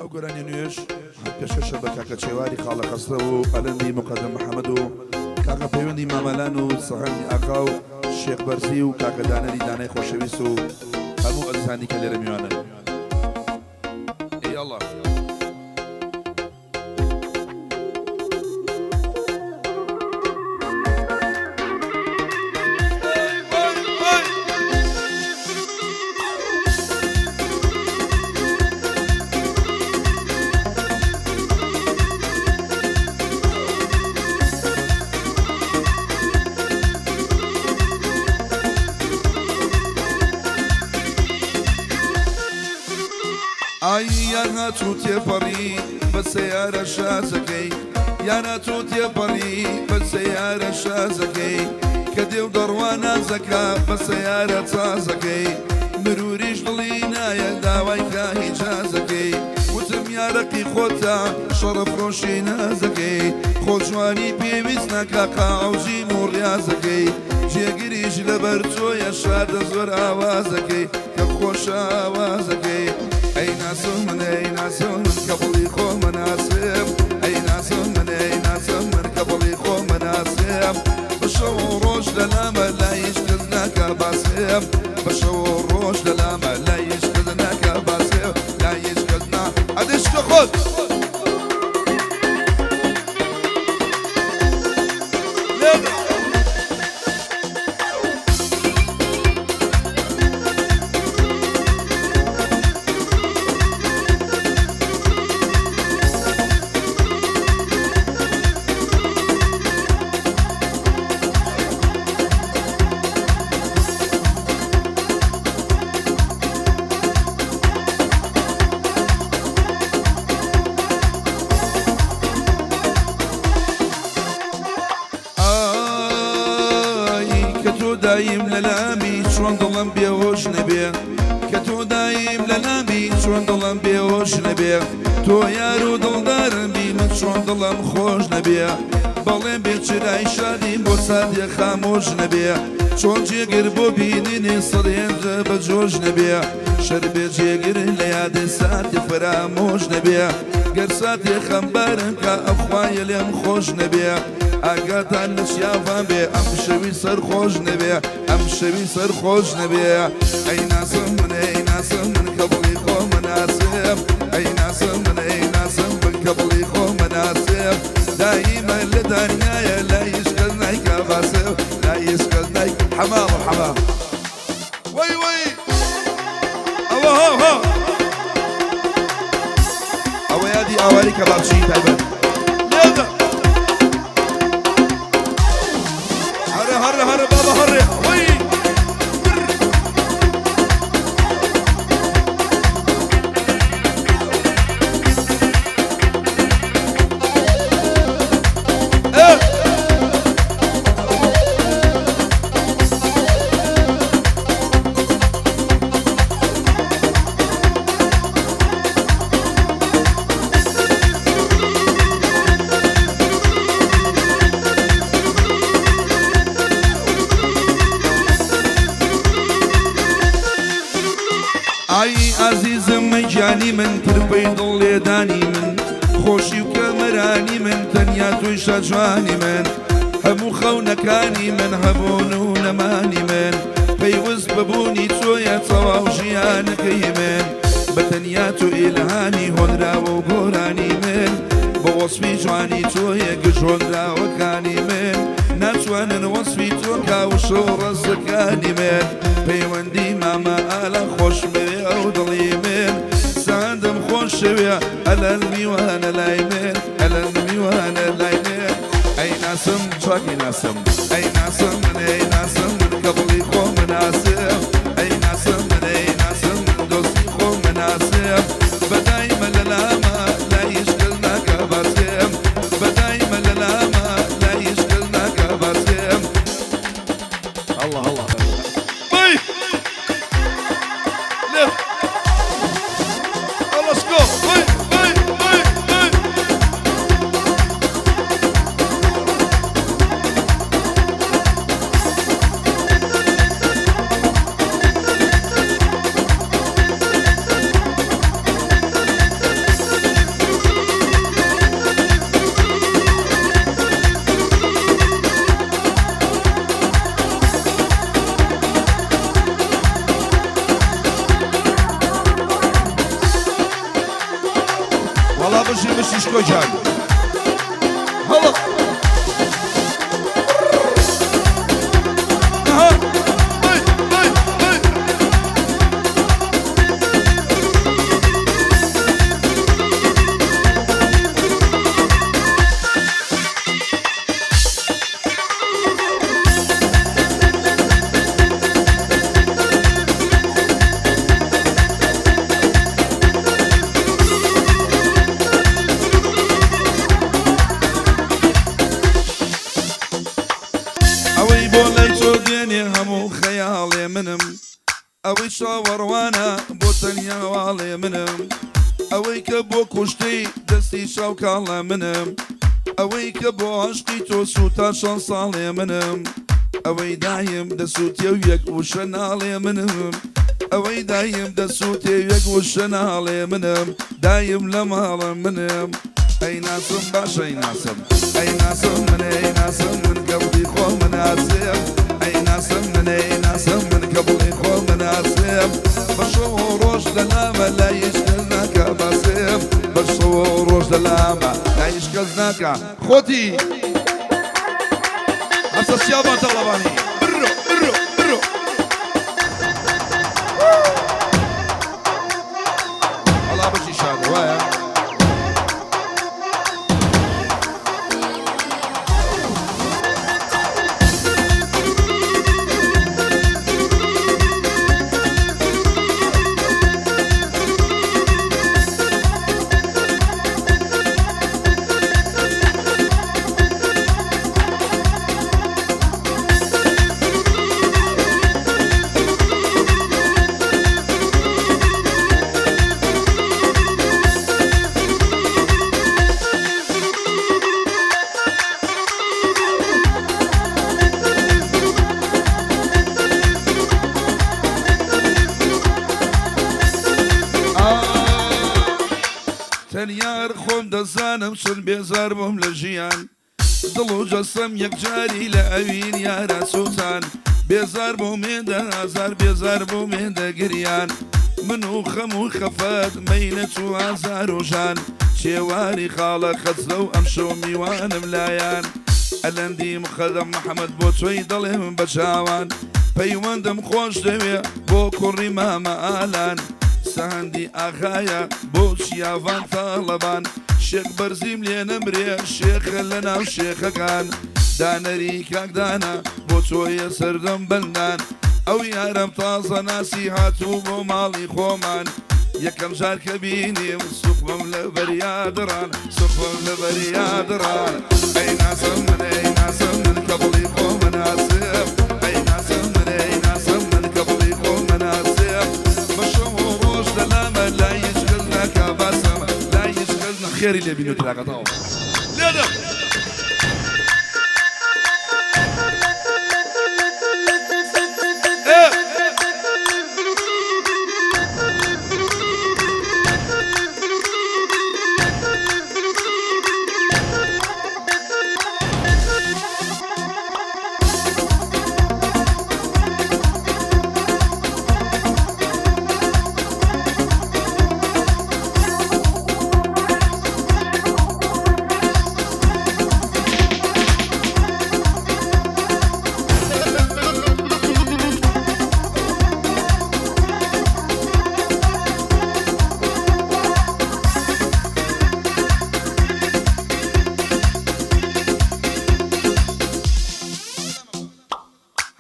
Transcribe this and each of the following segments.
ئەو گۆرانیە نوێش هەر پێشکەشە بە کاکە چێواری خاڵە خەسرەو و ئەلەندی موقەدەم محەمەد و کاکە پەیوەندی مامەلان و سەهەندی ئاقا و شێخ بەرزی و کاکە دانەری دانای خۆشەویست و هەموو ئەزیزانی کە لێرە میوانن. ئەی ئەڵڵا. ئای یان هاتوو تێپەڕی بە سەیارە شازەکەی یان هاتوو تێپەڕی بە سەیارە شازەکەی کە دێو دەڕوا نازەکا بە سەیارە تازەکەی مروریش دڵی نایە داوای کا هیجازەکەی وتم یارەقی خۆتە شەڕەفرۆشی نازەکەی خۆ جوانی پێویست ناکا قاعوجیم و ڕیازەکەی جێگریش لەبەر تۆیە شادە زۆر ئاوازەکەی کە خۆشە ئاوازەکەی ئەی ناسم من ئەی ناسم من کە بڵی خۆ مناسم ئەی ناسم من ئەی ناسم من کە بڵی خۆ مناسم بە شەو و ڕۆژ لەلامە لای هیچ کەس ناکا باسم بە شەو و ڕۆژ لەلامە لای هیچ کەس ناکا باسم لای هیچ کەس نا ئەدی شکە خۆت. ئای کە تۆ دایم لە لامی چۆن دڵم بێهۆش نەبێ کە تۆ دایم لە لامی چۆن دڵم بێهۆش نەبێ تۆ یار و دڵدارم بی من چۆن دڵم خۆش نەبێ بەڵێن بێ چرای شادیم بۆ ساتێ خامۆش نەبێ چۆن جێگر بۆ بینینی سەد هێندە بە جۆش نەبێ شەر بێ جێگر لە یادێ ساتێ فەرامۆش نەبێ گەر ساتێ خەمبارم کا ئەخوایە لێم خۆش نەبێ ئاگاتان لە چیاڤان بێ ئەم شەوی سەر خۆش نەبێ ئەم شەوی سەر خۆش نەبێ ئەی ناسم من ئەی ناسم من کە بڵی خۆ مناسم ئەی ناسم من ئەی ناسم من کە بڵی خۆ مناسم دایمە لە دانیایە لای هیچ کەس نایکا باسم لای هیچ کەس نایک حەمام حەمام وەی وەی ئەوە هۆ هۆ ئەوە یادی ئاواری کەبابچی تایبەت لێدە هەرە هەرە هەرە بابا هەڕێ وەی ئێ ئای ئازیزم گیانی من ترپەی دڵ لێدانی من خۆشی و کەمەرانی من تەنیا تۆی شاجوانی من هەموو خەونەکانی من هەبوون و نەمانی من پەیوەست بە بوونی تۆیە تەواو ژیانەکەی من بە تەنیا تۆ ئیلهامی هۆنراوە و گۆرانی من بە وەسفی جوانی تۆیە گشت هۆنراوەکانی من ناتوانن وەسفی تۆ کا وشە و ڕەزەکانی من پەیوەندی مامە ئالان خۆشمەوێ ئەو دڵی من ساندم خۆشەوێ ئەلەن میوانە لای من ئەلەن میوانە لای من ئەی ناسم چاکی ناسم ئەی ناسم من ئەی ناسم من کە بڵی خۆ مناسم ئەی ناسم من ئەی ناسم من دۆستی خۆ مناسم بەدایمە لە لاما لای هیچ کەس ناکا باسم بەدایمە لە لاما لای هیچ کەس ناکا باسم الله الله بی لێ الله شکۆ بی بی بی بی شیشکۆ گیان هەڵە ئەها ئەی ئەی ئەی ئەوەی بۆ لای تۆ دێنێ هەموو خەیاڵێ منم ئەوەی چاوەڕوانە بۆ تەنیا واڵێ منم ئەوەی کە بۆ کوشتەی دەستی چاوکاڵە منم ئەوەی کە بۆ عەشقی تۆ سووتا چەند ساڵێ منم ئەوەی دایم دەسووتێ و یەک وشە ناڵێ منم ئەوەی دایم دەسووتێ و یەک وشە ناڵێ منم دایم لە ماڵە منم ئەی ناسم باش ئەی ناسم ئەی ناسم من ئەی ناسم من کە بڵی خۆم ناسم ئەی ناسم من ئەی ناسم من کە بڵی خۆم ناسم بە شەو و ڕۆژ لە لامە لای هیچ کەس ناکا باسم بە شەو و ڕۆژ لە لامە لای هیچ کەس ناکا خۆتی هەسە سیابان تاڵەبانی برۆ برۆ برۆ وەڵا بژی شادە وایە. تەنیا هەر خۆم دەزانم چۆن بێزار بووم لە ژیان دڵ و جەستەم یەکجاری لە ئەوین یارا سووتان بێزار بووم هێندە ئازار بێزار بووم هێندە گریان من و خەم و خەفەت مەینەت و ئازار و ژان چێواری خاڵە خەجلە و ئەمشەو میوانم لایان ئەلەندی مخەدەم محەمەد بۆ تۆی دەڵێم بە چاوان پەیوەندم خۆش دەوێ بۆ کوڕی مامە ئالان سەهەندی ئاغایە بۆ چیاڤان تاڵەبان شێخ بەرزیم لێ نەمرێ شێخە لە ناو شێخەکان دانەری کاک دانا بۆ تۆیە سەردەم بەندان ئەو یارەم تازە ناسی هاتوو بۆ ماڵی خۆمان یەکەم جار کە بینیم سوخمم لە بەریا دڕان سوخمم لە بەریا دڕان ئەی ناسم من ئەی ناسم من کە بڵی خۆم ناسم ئەی ناسم من ئەی ناسم من کە بڵی خۆم ناسم بە شەو و ڕۆژ لە لامە لای هیچ کەس ناکا باسم لای هیچ کەس نا خێری لێ بینۆ تراکە تەواو لێدەم. ئێ.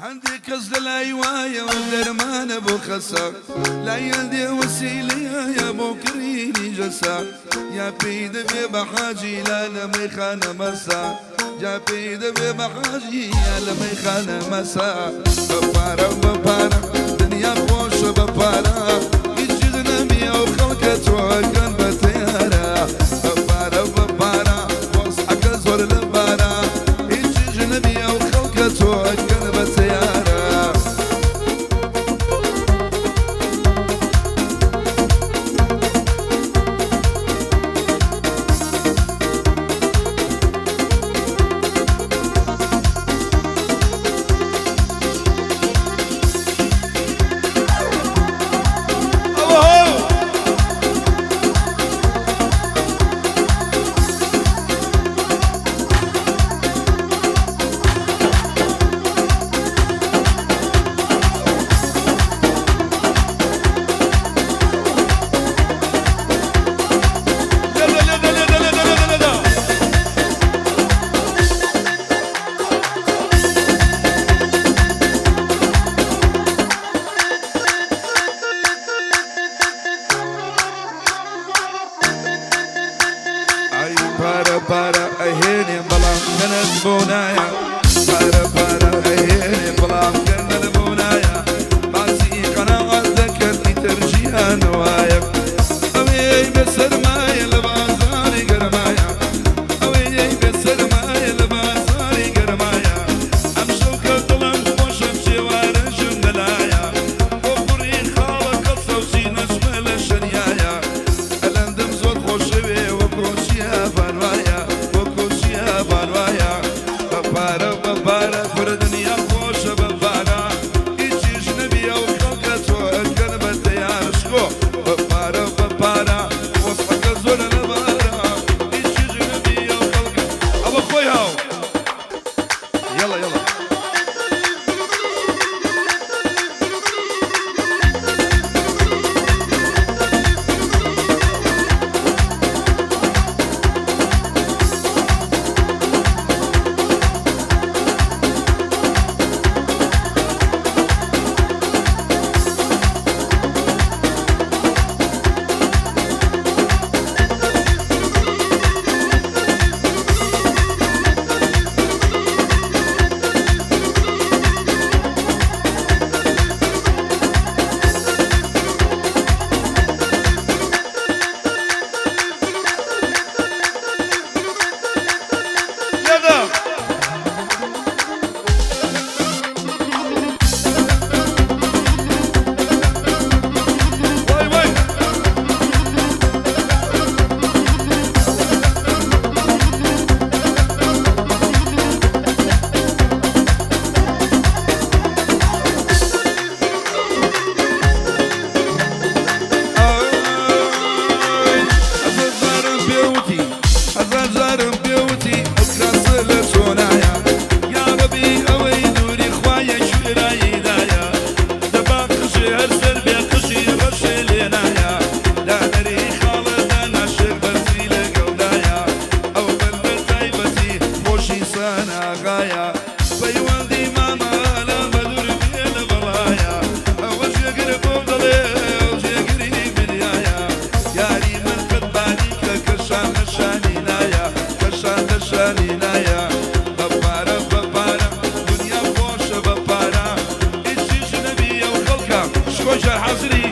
هەندێک کەس لە لای وایەوە دەرمانە بۆ خەسە لای هەندێ وەسیلەیە بۆ کڕینی جەسە یا پێی دەبێ بە حاجی لا لە مەیخانە مەسە جا پێی دەبێ بە حاجی یا لە مەیخانە مەسە بە پارە بە پارە دنیا خۆشە بە پارە هیچ چیز نەمی ئەو خەڵکە تۆ ئەکەن بە تەیارە بە پارە بە پارە وەزعەکە زۆر لەبارە هیچ چیز نەمی ئەو خەڵکە تۆ ئەکەن بە تەیارە. پارە ئەهێنێ بەڵام کەنت بۆ نایە، پارە پارە ئەهێنێ بەڵام کەنت بۆ نایە، باسی قەناعەت دەکەن ئیتر ژیان وایە، ئەوەی بێ سەرمایە لە بازاڕی گەرمایە، ئەوەی بێ سەرمایە لە بازاڕی گەرمایە، ئەمشەو کە دڵم خۆشە بچێوارەشم بەلایە، بۆ کوڕی خاڵە کەسەوچی نەچمە لە شەریایە، ئەلەندم زۆر خۆشەوێ وەکۆ چیا بانوایە، وەکۆ چیا بانوایە، بە پارە بە پارە کورە دنیا خۆشە بە پارە، هیچیش نەبی ئەو خەڵکە تۆ ئەکەن بە تەیار شکۆ، بە پارە بە پارە وەسعەکە زۆرە لە بارە، هیچیش نەبی ئەو خەڵکە ئەوە خۆی هاو یەڵا یەڵا. لێدە. وای وای. ئای هەزار جارم پێوتی، هەزار جارم پێوتی ئەو کراسە لە چۆنایە، یاڕەبی ئەوەی دووری خوایە کوێراییدایە، دەبا قژێ هەر سەر بێ قژی ڕەشێ لێنایە، دانەری خاڵە دانا شێخ بەرزی لەگەڵدایە، ئەو بەندە تایبەتی خۆشی ساناغایە، پەیوەندی مامەلە بە دوور بێ لە بەڵایە، ئەوە جێگر بۆم دەڵێ ئەو جێگری دنیایە، یاری من قەت باریکە کەشان لە شانی نایە، کەشان لە شانی نایە، بە پارە بە پارە دنیا خۆشە بە پارە، هیچیش نەبی ئەو خەڵکە شکۆ جار حازری.